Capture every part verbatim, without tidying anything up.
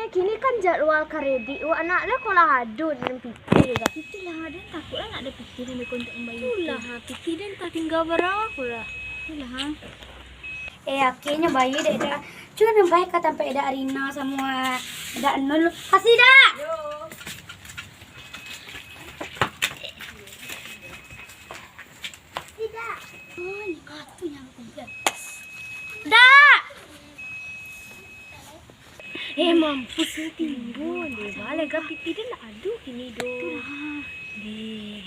Kini kan jadwal kredit, wak nak lah ko lah ado dalam pitih dah. Itulah, den takuik lah nak ado pitih nan beko untuak mambayia. Itulah, ha, pitih den tah tingga bara ko lah. Itulah, ha. Eh, akhirnyo bayia dek dah. Cubo nan bae ka tampek dak Rina samo dak Nul. Kasih dak? Yo. Dak! Eh, mampus lah timbul. Baleh ka pitih den lah ado kini doh. Deh.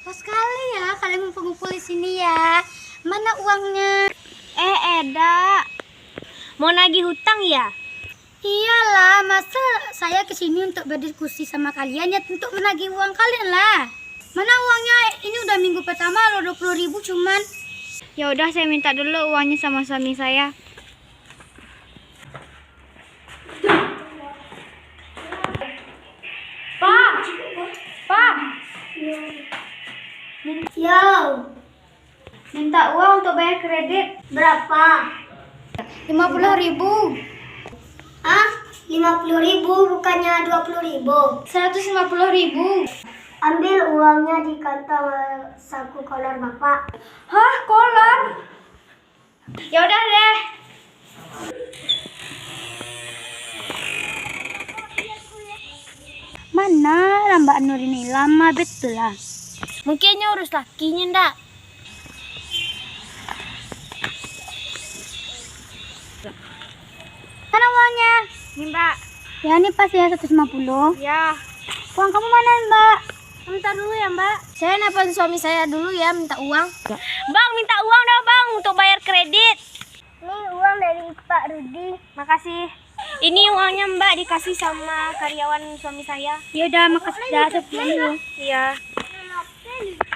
Pas sekali ya kalian ngumpul-ngumpul di sini ya. Mana uangnya? Eh, Eda. Mau nagih hutang ya? Iyalah, masa saya ke sini untuk berdiskusi sama kalian, ya untuk menagih uang kalian lah. Mana uangnya? Ini udah minggu pertama loh, dua puluh ribu cuman. Ya udah, saya minta dulu uangnya sama suami saya. Pak, Pak. Yo. Minta uang untuk bayar kredit. Berapa? Lima puluh ribu. Ah, lima puluh ribu, bukannya dua puluh ribu. Seratus lima puluh ribu. Ambil uangnya di kantong, eh, saku kolor Bapak. Hah, kolor? Ya udah deh. Mana lah Mbak Nur ini, lama betul lah. Mungkin nyo urus lakinyo ndak? Mana uangnya? Ni, Mbak. Ya, ini pas ya, seratus lima puluh. Ya. Uang kamu mana, Mbak? Minta dulu ya, Mbak. Saya nelpon suami saya dulu ya, minta uang. Bang, minta uang dong, Bang, untuk bayar kredit. Ini uang dari Pak Rudi. Makasih. Ini uangnya, Mbak, dikasih sama karyawan suami saya. Ya udah, makasih dah, saya pulang dulu. Iya.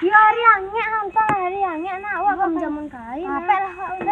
Yo, hari angek, hantar hari angek, nak. Awak kan jamun kain. Apa lah, awak